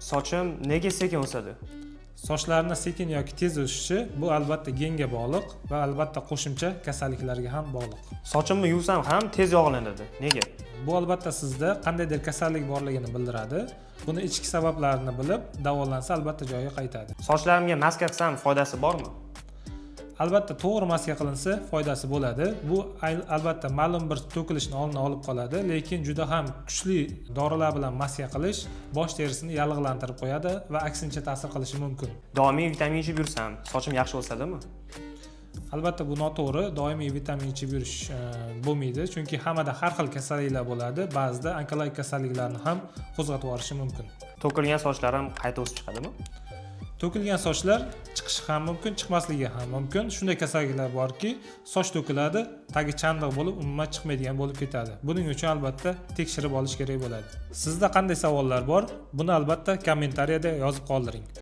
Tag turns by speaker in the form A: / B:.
A: Sochim nega sekin o'sadi?
B: Sochlarni sekin yoki tez o'sishi bu albatta genga bog'liq va albatta qo'shimcha kasalliklarga ham bog'liq.
A: Sochimni yuvsam ham tez yog'lanadi. Nega?
B: Bu albatta sizda qandaydir kasallik borligini bildiradi. Buni ichki sabablarini bilib davolansa, albatta joyiga qaytadi.
A: Sochlarimga maska qilsam foydasi bormi?
B: Albatta, to'g'ri maska qilinsa, foydasi bo'ladi. Bu albatta ma'lum bir to'kilishni oldini olib qoladi, lekin juda ham kuchli dorilar bilan maska qilish bosh terisini yallig'lantirib qo'yadi va aksincha ta'sir qilishi mumkin.
A: Doimiy vitamin ichib yursam, sochim yaxshi o'sadimi?
B: Albatta, bu noto'g'ri. Doimiy vitamin ichib yurish bo'lmaydi, chunki hammada har xil kasalliklar bo'ladi, ba'zida onkologik kasalliklarni ham qo'zg'atib yuborishi mumkin.
A: To'kilgan sochlarim qayta o'sib chiqadimi?
B: To'kilgan sochlar chiqishi ham mumkin, chiqmasligi ham mumkin. Shunday kasalliklar borki, soch to'kiladi, tagi chandiq bo'lib, umuman chiqmaydigan bo'lib ketadi. Buning uchun albatta tekshirib olish kerak bo'ladi. Sizda qanday savollar bor, buni albatta kommentariyada yozib qoldiring.